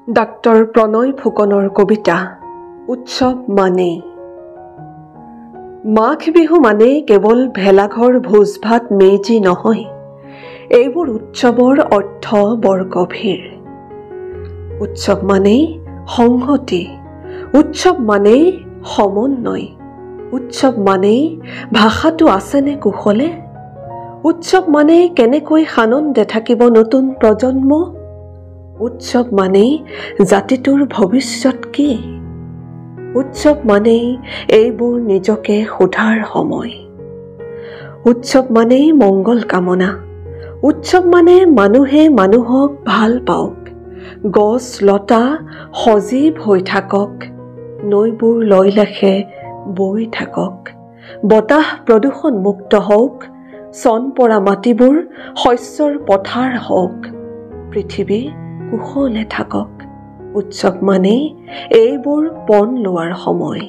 Doctor প্ৰণয় ফুকনৰ কবিতা উৎসৱ মানেই। মাঘ বিহু মানেই কেৱল ভেলাঘৰ, ভোজ ভাত, মেজি নহয়, এইবোৰ উৎসৱৰ অৰ্থ বৰ গভীৰ। উৎসৱ মানেই সংহতি, উৎসৱ মানেই সমন্বয়, উৎসৱ মানেই ভাষাটো আছেনে কুশলে, উৎসৱ মানেই কেনেকৈ সানন্দে থাকিব নতুন প্ৰজন্ম, উৎসৱ মানেই জাতিটোৰ ভৱিষ্যত কি, উৎসৱ মানেই এইবোৰ নিজকে সোধাৰ সময়, উৎসৱ মানেই মংগল কামনা, উৎসৱ মানে মানুহে মানুহক ভাল পাওক, গছ লতা সজীৱ হৈ থাকক, নৈবোৰ লয়লাসে বৈ থাকক, বতাহ প্ৰদূষণ মুক্ত হওক, চন পৰা মাটিবোৰ শস্যৰ পথাৰ হওক, পৃথিৱী কুশলে থাকক। উৎসৱ মানেই এইবোৰ পণ লোৱাৰ সময়।